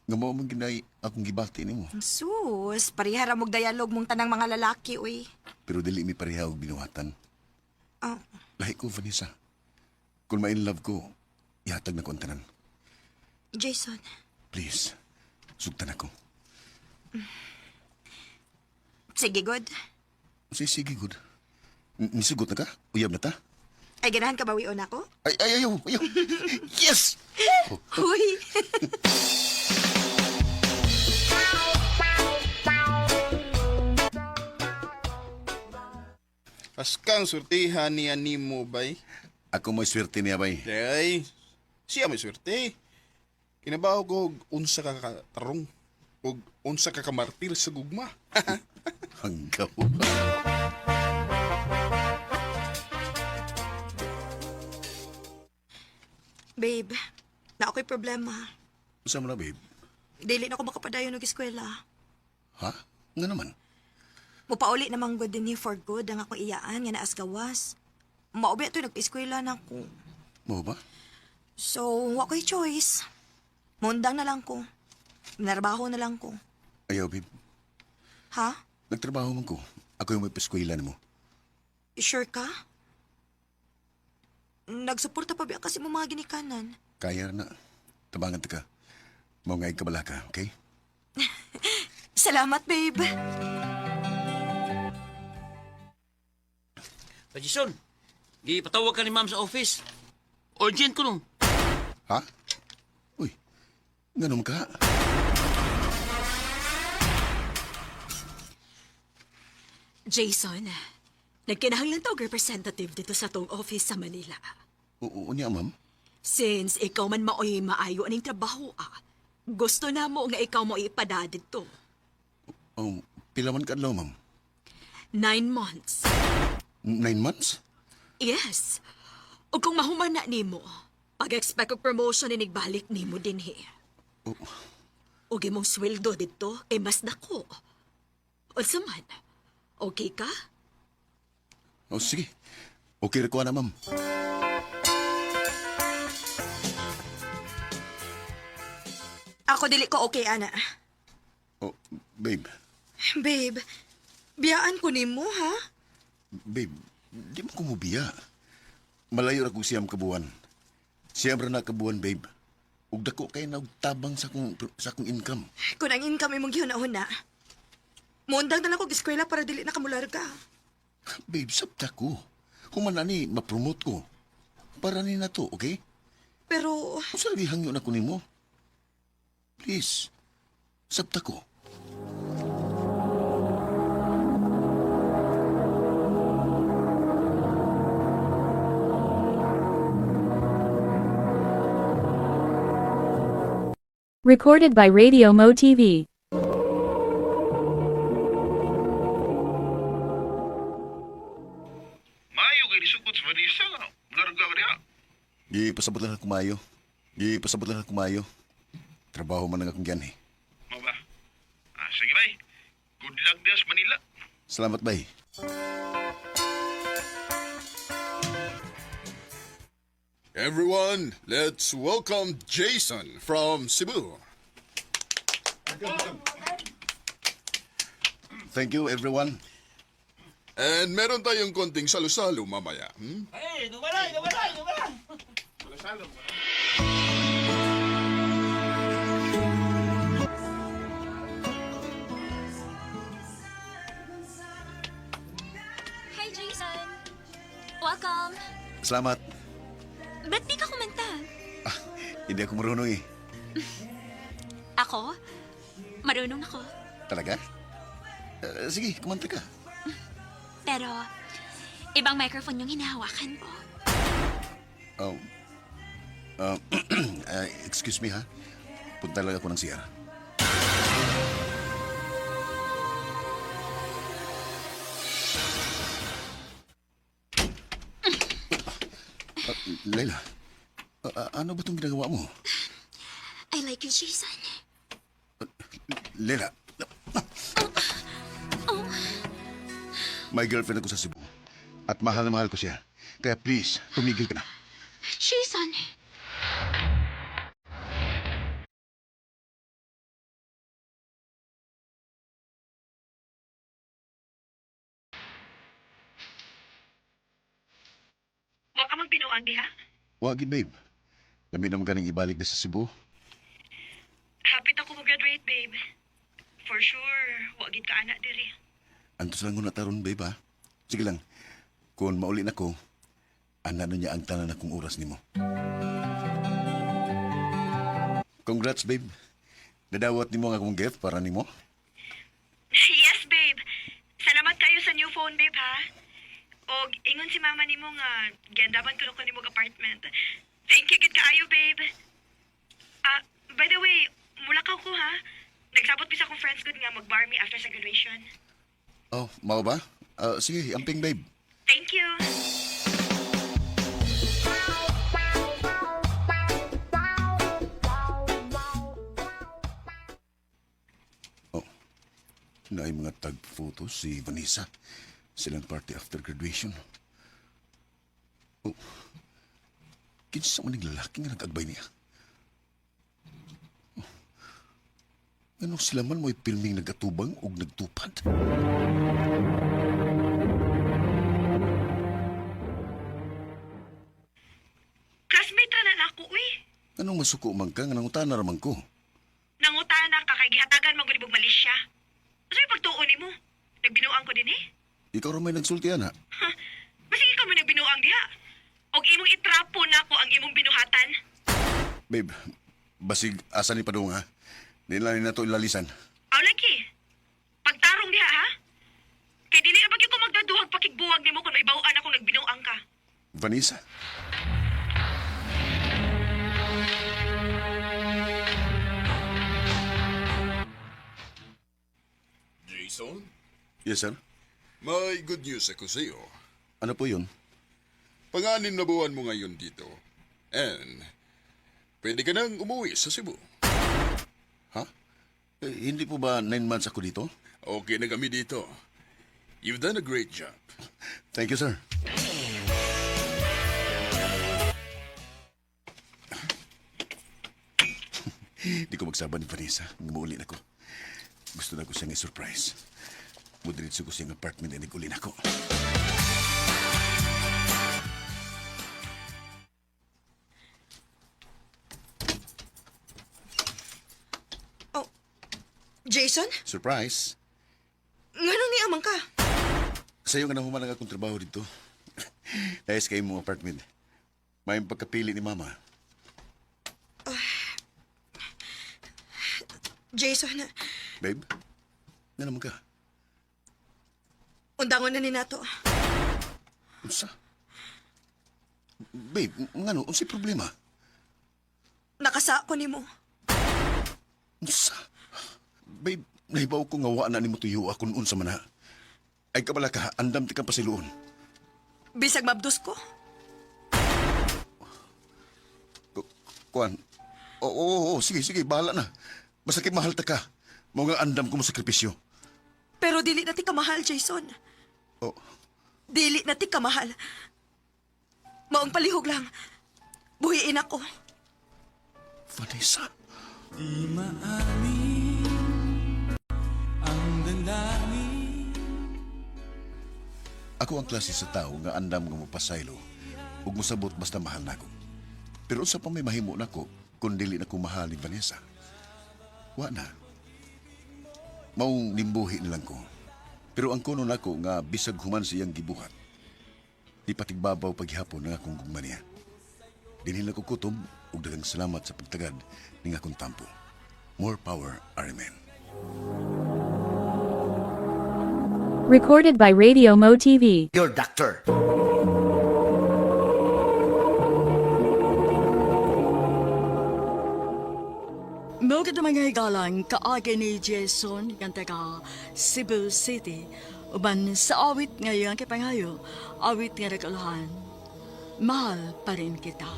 Nga mao man ginay akong gibati nimo. Sus, pareha ra mog dialog mong tanang mga lalaki, uy. Pero dili mi pareha og binuhatan. Ah. Lahi ko, Vanessa. Kung ma-in love ko, ihatag na ko ang tanan. Jason, Please, sugtan ako. Sige, good. Sige, sige, good. Nisugot na ka? Uyab na ta? Ay, ganahan ka bawion ako? Ay, ay, ayaw, ayaw. Yes! Oh. Huy! Askang surtihan niya nimo bay. Ako may swerte niya, bay. Day, siya may swerte. Kinabaw ko og unsa ka katarong og unsa ka kamartir sa gugma. Hanggaw. Babe, na ako'y problema. Unsa man na, babe? Dili na ako makapadayon og eskwela. Ha? Nga naman? Mupauli namang good din for good ang akong iyaan nga naas gawas. Maubi ito nag-eskwela na ako. Mao ba? So, wa ko'y choice. Mundang na lang ko. Narbaho na lang ko. Ayaw, babe. Ha? Nagtrabaho man ko. Ako yung may paskwela nimo. Sure ka? Nagsuporta pa ba kasi mo mga ginikanan? Kaya na. Tabangan ta ka. Mao nga kabala ka, okay? Salamat, babe. Pa Jason, di patawag ka ni ma'am sa office. Urgent ko no. Ha? Uy, ganun ka? Jason, nagkinahanglan ta og representative dito sa tong office sa Manila. Oo, niya, ma'am. Since ikaw man maoy maayo aning trabaho ah, gusto na mo nga ikaw mo ipada dito. Oh, pila man kadlaw, ma'am? 9 months. 9 months? Yes. O kung mahuman na nimo, pag-expect og promotion inigbalik nimo dinhi. Oh. Og imong sweldo dito kay mas dako. Unsa man? Okay ka? Oh, sige. Okay ra ko na, ma'am. Ako dili ko okay, ana. Oh, babe. Babe, biyaan ko nimo, ha? Babe, di mo ko mubiya. Malayo ra kog 9 ka buwan. 9 ra na kabuwan, babe. Ug dako kay na og tabang sa akong income. Kung ang income imong gihuna-huna, muundang na lang ko eskwela para dili na kamularga. Babe, sabta ko. Human ani, ma-promote ko. Para ni na to, okay? Pero, Unsa lagi hangyo na ko nimo? Please, sabta ko. Recorded by Radio Mo TV. Maayo kay nisugod sa Vanessa nga. Larga ka niya. Di pasabot lang ako maayo. Di pasabot lang ako maayo. Trabaho man ang akong giyan eh. Mao ba? Ah, sige bay. Good luck diya sa Manila. Salamat, bay. Everyone, let's welcome Jason from Cebu. Thank you, everyone. And meron tayong konting salo-salo mamaya. Hmm? Hey, dumalay, dumalay, dumalay. Hi, Jason. Welcome. Salamat. Ba't di ka kumanta? Hindi ako marunong eh. Ako? Marunong ako. Talaga? Eh, sige, kumanta ka. Pero, ibang microphone yung hinahawakan ko. Oh. Excuse me ha. Punta lang ako ng CR. Leila, ano ba itong ginagawa mo? I like you, Jason. Leila. May girlfriend ako sa Cebu. At mahal na mahal ko siya. Kaya please, tumigil ka na. Jason! Wa ka magbinuang diha? Wagin, babe. Lami naman ganing ibalik na sa Cebu. Hapit ako mo-graduate, babe. For sure, wa gid ka anak diri. Antos lang ko na taron, babe, ha? Sige lang. Kung mauli na ko, ana na niya ang tanan akong oras nimo. Congrats, babe. Nadawat nimo ang akong gift para nimo. Yes, babe. Salamat kayo sa new phone, babe, ha? Og ingon si mama nimo nga giandaman ko ko nimo og apartment. Thank you gid kaayo, babe. Ah, by the way, mulakaw ko ha. Nagsabot bisa akong friends good nga mag-bar me after sa graduation. Oh, mao ba? Ah, sige, amping, babe. Thank you. Oh, naay mga tag photos si Vanessa. Silang party after graduation. Oh, kinsa man ning lalaki nga nag-agbay niya? Oh, nganong sila man mo'y pilming nag-atubang og nagtupad? Classmate ra na nako, uy. Anong masuko man ka nga nangutana ra man ko? Nangutana ka kay gihatagan man gud ibog Malaysia. Unsay pagtuo nimo? Nagbinuang ko din eh. Ikaw ra may nagsulti ana. Ha, basig ikaw may nagbinuang diha. Og imong itrapo nako ang imong binuhatan. Babe, basig asa ni padung ha? Nila ni nato ilalisan. Aw lagi. Pagtarong diha ha. Kay dili ra ba gyud ko magdaduhag pakigbuwag nimo kung maibaw-an akong nagbinuang ka. Vanessa? Jason? Yes, sir. May good news ako sa iyo. Ano po yun? Panganim na buwan mo ngayon dito. And, pwede ka nang umuwi sa Cebu. Ha? Eh, hindi po ba 9 months ako dito? Okay na kami dito. You've done a great job. Thank you, sir. Di ko magsaba ni Vanessa. Ngumuuli na ko. Gusto na ko siyang i-surprise. Mudiritso ko siyang apartment and uli na ko. Oh, Jason? Surprise? Nganong ni amang ka? Sayo nga nahuman ang akong trabaho dito. Dahil sa imong apartment. May pagkapili ni Mama. Jason, Babe, nga naman ka? undangon na ni nato. Unsa? Babe, ngano, unsay problema? Nakasa ko nimo. Unsa? Babe, nahibaw ko nga wa na nimo tuyo akon unsa man ha. Ay kabala ka, andam ti kang pasiluon. Bisag mabdos ko. Kuan. Oo, oo, oo, sige, sige, bahala na. Basta kay mahal ta ka. Mao nga andam ko mo sakripisyo. Pero dili na ti kamahal, Jason. Oh, Dili na ti kamahal. Maong palihog lang. Buhiin ako. Vanessa. Ako ang klase sa tao nga andam nga mopasaylo ug mosabot basta mahal nako. Pero unsa pa may mahimo nako kung dili na ko mahal ni Vanessa? Wa na. Maong nimbuhi na lang ko. Pero ang kuno nako nga bisag human sa iyang gibuhat, di patigbabaw paghihapon ng akong gugma niya. Dinhi na ko kutob ug daghang salamat sa pagtagad ning akong tampo. More power, RMN. Recorded by Radio Mo TV. Your doctor. Mao kadto mga higalang kaagi ni Jason nga taga Cebu City uban sa awit ngayon kay pangayo, awit nga nagkaulahan. Mahal pa rin kita.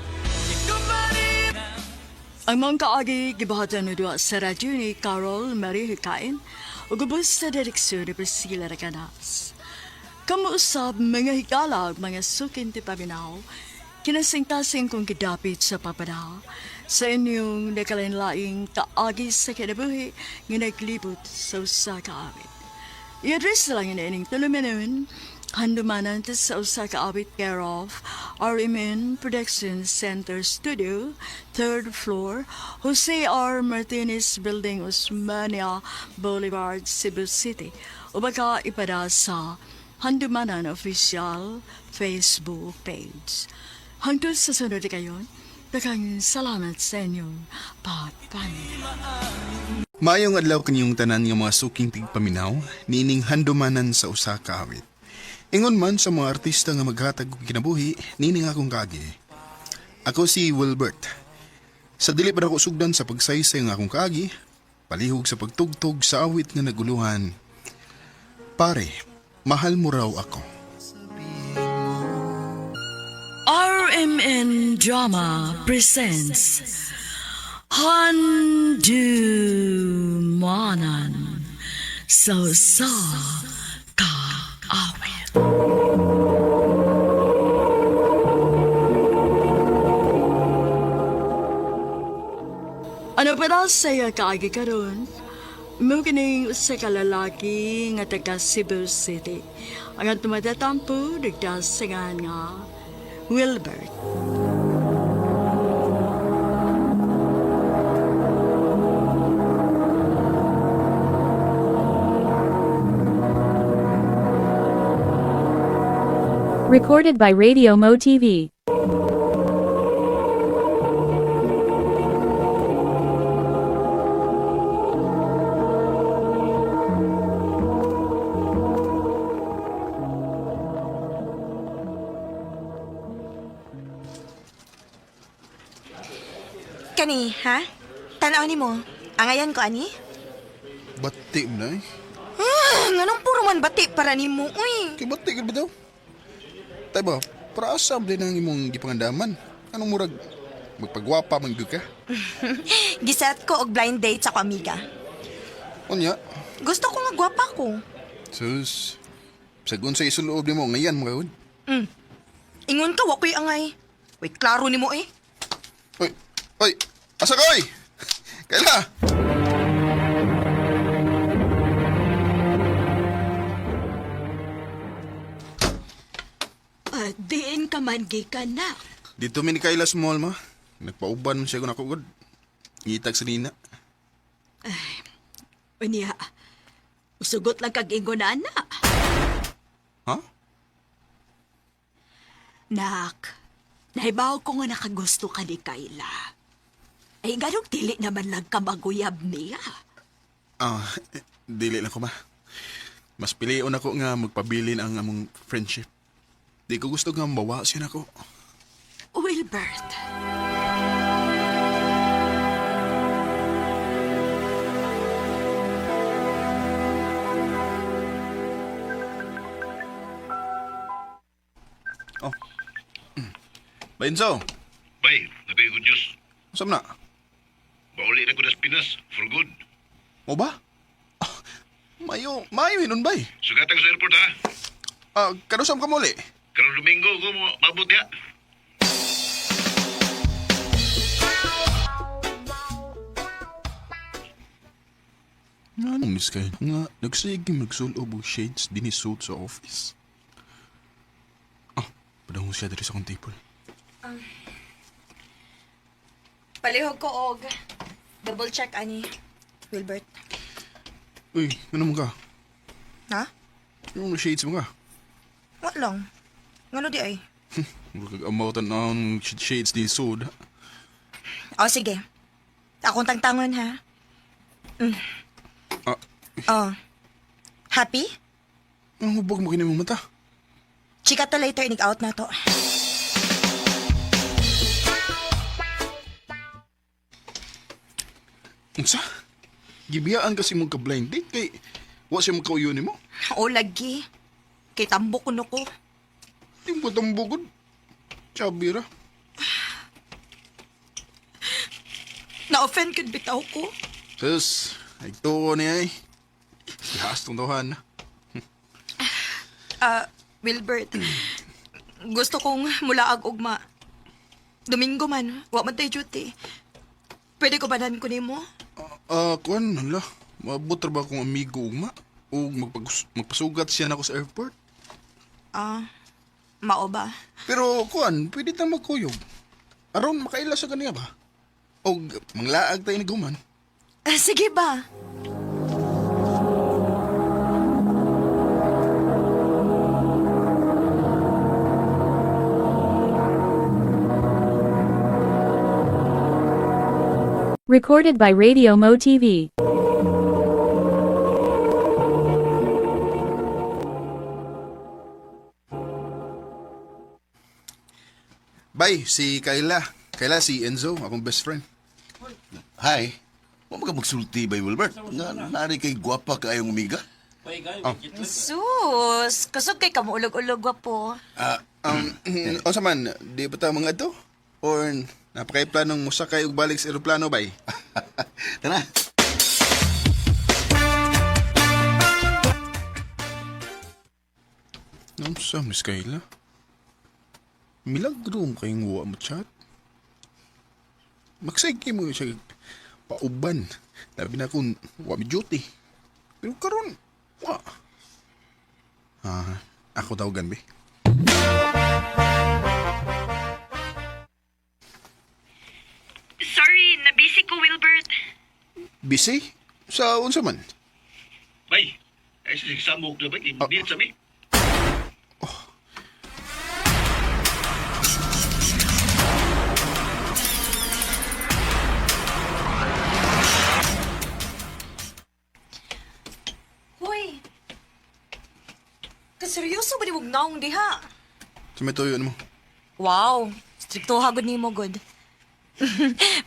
Ang mga kaagi gibuhatan ni duha sa radyo ni Carol Marie Hikain ug ubos sa direksyon ni Priscilla Recanas. Kamuusab mga higala ug mga sukin ti paminaw, kinasingkasing kong gidapit sa papada sa inyong nakalain-laing kaagi sa kinabuhi nga naglibot sa usa ka awit. I-address na lang ining tulumanon, handumanan ta sa usa ka awit care of RMN Production Center Studio, third floor, Jose R. Martinez Building, Osmania Boulevard, Cebu City. O baka ipada sa Handumanan Official Facebook page. Hangtod sa sunod kayon, daghang salamat sa inyong pagpaminaw. Maayong adlaw kaniyong tanan nga mga suking tigpaminaw, niining handumanan sa usa ka awit. Ingon man sa mga artista nga maghatag og kinabuhi, niining akong kaagi. Ako si Wilbert. Sa dili pa nako sugdan sa pagsaysay nga akong kaagi, palihog sa pagtugtog sa awit nga naguluhan. Pare, mahal mo raw ako. RMN Drama presents Handumanan sa sa kaawit. Ano pa daw sa'yo kaagi karon? Mukining sa kalalaki nga taga Cebu City. Ang tumatatampo, nagdasingan nga Wilbert. Recorded by Radio Mo TV. Kani, ha? Tanaw ni mo. Angayan ko ani? Bati mo na eh. Ah, nganong puro man bati para nimo, uy. Kay bati ka ba daw? Tay ba, para asa din ang imong gipangandaman? Anong murag magpagwapa man gyud ka? Giset ko og blind date sa ko amiga. Unya, Gusto ko nga gwapa ko. sus. Sagun sa isuloob nimo ngayan mga gud. Ingon ka, wakoy angay. Uy, klaro nimo eh. Oy, oy, asa ka oy? Kaila. Diin ka man gikanak. Dito mi ni Kayla sa mall ma. Nagpauban man siya kun ako gud. Ngitag sa nina. Unya, usugot lang kag ingon na anak. Ha? Nak, nahibaw ko nga nakagusto ka ni Kayla. Ay, ganong dili naman lang ka maguyab niya. Ah, dili lang ko ma. Mas pilion ako nga magpabilin ang among friendship. Di ko gusto nga mawa siya nako. Wilbert. Oh. Benzo, Bay, nabi good news. saan na? Mauli na ko das Pinas for good. Mo ba? Ah, mayo, mayo hinon bay. Sugatan ko sa airport ha. Ah, kanusam ka muli? Karong Domingo ko mo mabot ya. Nga nung miss kayo nga, nagsige magsulob og shades din suit sa office. Ah, padahon siya diri sa akong table. Palihog ko og double check ani, Wilbert. Uy, ano mo ka? Ha? Yung shades mo ka? Wa lang. Ngano di ay? Murag amaw tan-awon shades din suit. O sige. Akong tangtangon ha. Ah, Oh. Happy? ang hubog mo kini mong mata. Chika ta later inig out na to. Unsa? Gibiyaan kasi mong ka-blind date kay wa siya magkauyo nimo. O lagi. Kay tambok kuno ko. Di mo tambugod. Chabi ra. Na-offend kid bitaw ko. Sus, ay tuo niya ay. Gihas tong tawhan. Ah, Wilbert. Gusto kong mulaag ugma. Domingo man, wa man tay duty. Pwede ko banan ko nimo? Ah, kuan, hala. Maabot ra ba akong amigo ugma? O magpasugat siya nako sa airport? Ah, mao ba? Pero kuan, pwede tang magkuyog. Aron makaila sa kaniya ba? O manglaag tayo ni guman. Ah, sige ba? Recorded by Radio Mo TV. Bye, si Kayla. Kayla, si Enzo, akong best friend. Hi. Wa man ka magsulti bay Wilbert. Nga nari kay gwapa kaayong umiga. Sus, kusog kay kamuulog-ulog wa po. Ah, Unsa man, di ba ta mga to? Or napakay planong musakay og balik sa eroplano bay? tara. Unsa, Miss Kayla? Milagro mo kayong uwa mo chat. Magsige mo siya pauban. Labi na kung wa mi duty. Pero karon, wa. Ah, ako tawagan be. Sorry, nabisi ko, Wilbert. Busy? Sa unsa man? Bay, ay sa samok na ba kay sa mi. Hoy. Kaseryoso ba ni mong naong diha? Sa may tuyo mo. Wow, strikto hagod nimo good.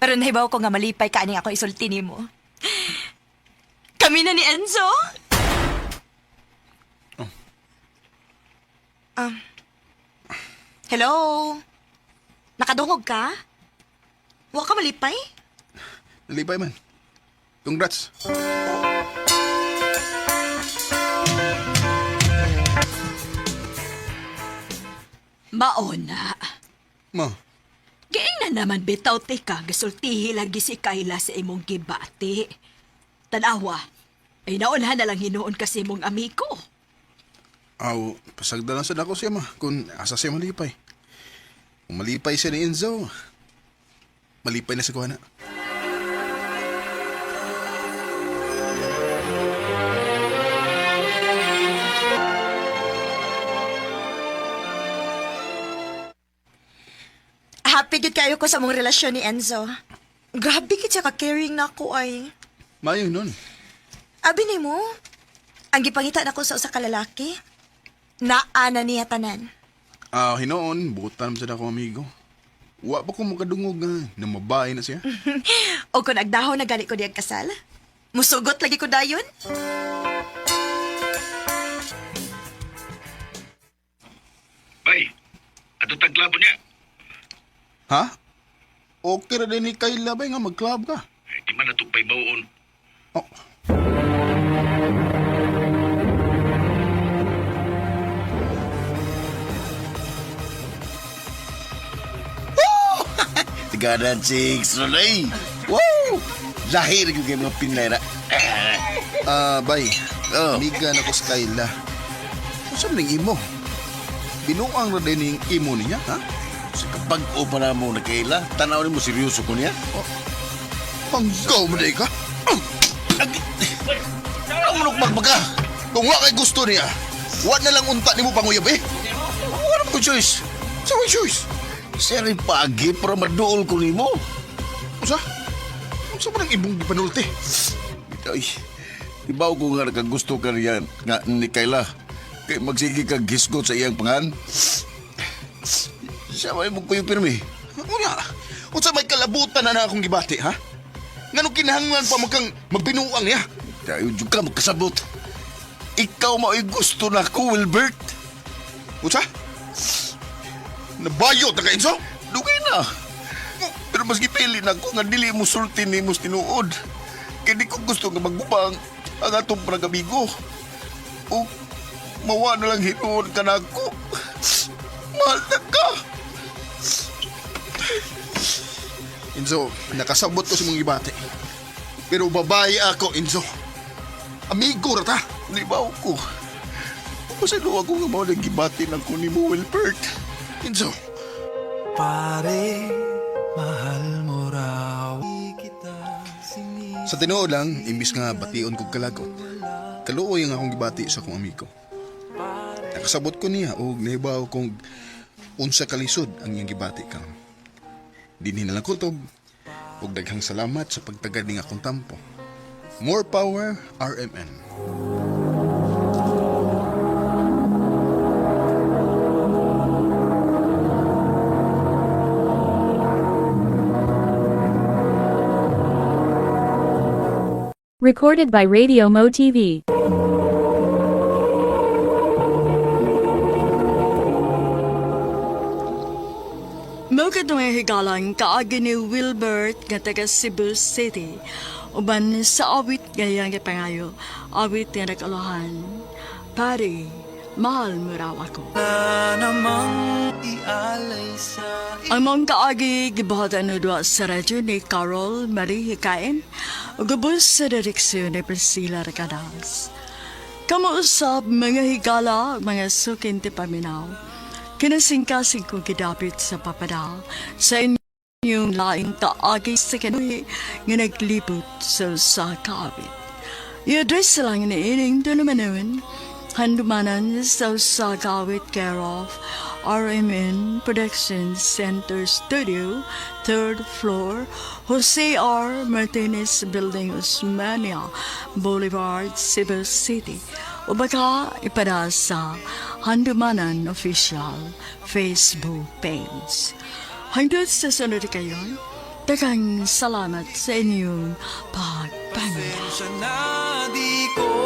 Pero nahibaw ko nga malipay ka aning ako isulti nimo. Kami na ni Enzo? Oh. Ah. Hello? Nakadungog ka? Wa ka malipay? Nalipay man. Congrats. Maona. Ma, Giing na naman bitaw tika, gisultihi lagi si Kayla sa imong gibati. Tanawa, ay naunhan na lang hinuon kasi imong amigo. aw, pasagda lang sad ako siya ma, kung asa siya malipay. Kung malipay siya ni Enzo, malipay na sa kuha na. Happy gid kayo ko sa mong relasyon ni Enzo. Grabe gid siya ka-caring nako ay. Maayo nun. Abi nimo, ang gipangita nako sa usa ka lalaki, naa na niya tanan. Ah, hinoon, butan sa ako amigo. Wa pa ko makadungog nga namabae na siya. O kung agdahon na gani ko diyang kasal, musugot lagi ko dayon. Bay, ato tagklabo niya. Ha? Okay ra din ni Kayla bay nga mag-club ka. Eh, di man natugpay bawon. Oh. Tiganan chicks, Rolay. Wow! Lahir yung kay mga Pinay na. Ah, bay. Oh. Amiga na ko sa Kayla. Unsa man ning imo? Binuang ra din ning imo niya, ha? Sa kapag-o pa na mo na kaila, tanaw ni mo seryoso ko niya. Oh. Panggaw mo day ka. Ang manok magbaga. Kung wa kay gusto niya, wa na lang unta nimo panguyab eh. Wala ko choice. Sa way choice. Siya rin paagi para maduol ko nimo. Unsa? Unsa man ang imong gipanulti? Ay, ibaw ko nga nakagusto ka niya nga ni Kayla. Kay magsige ka gisgot sa iyang pangan. Siya may mo kuyo pirmi. Unya, unsa may kalabutan na na akong gibati, ha? Ngano kinahanglan pa magkang magbinuang niya? Tayo jud ka magkasabot. Ikaw mao'y gusto na ko, Wilbert. Unsa? Nabayot na ka, Enzo? Dugay na. Pero mas gipili na ko nga dili mo sulti nimo sa tinuod. Kay di ko gusto nga magbubang ang atong panagamigo. O mawa na lang hinuon ka na ako. Mahal na ka. Enzo, nakasabot ko sa mong gibati. Pero babae ako, Enzo. Amigo ra ta. Libaw ko. Pasalo ako nga mao nang gibati ng ko nimo, Wilbert. Enzo, Pare, mahal mo raw. Sa tinuod lang, imbis nga bation kog kalagot, kaluoy ang akong gibati sa akong amigo. Nakasabot ko niya og nahibaw kong unsa kalisod ang iyang gibati karon. Dinhi na lang kutob ug daghang salamat sa pagtagad ning akong tampo. More power, RMN. Recorded by Radio Mo TV. Mao kadtong higalang kaagi ni Wilbert nga taga Cebu City. Uban sa awit nga iyang gipangayo, awit nga nag-alohan. Pare, mahal mo raw ako. Na namang ialay sa Ang mong kaagi gibuhatan na duwa sa radyo ni Carol Marie Hikain ug ubos sa direksyon ni Priscilla Recadas. Kamuusap mga higala, mga sukin ti paminaw. Kinasingkasing kong gidapit sa papada sa inyong laing kaagi sa kanuhi nga naglibot sa usa ka awit. I-address lang ni ining tulumanon, handumanan sa usa ka awit care of RMN Production Center Studio, third floor, Jose R. Martinez Building, Osmania Boulevard, Cebu City. O baka ipada sa Handumanan Official Facebook page. Hanggang sa sunod kayo, daghang salamat sa inyong pagpamilya. na di ko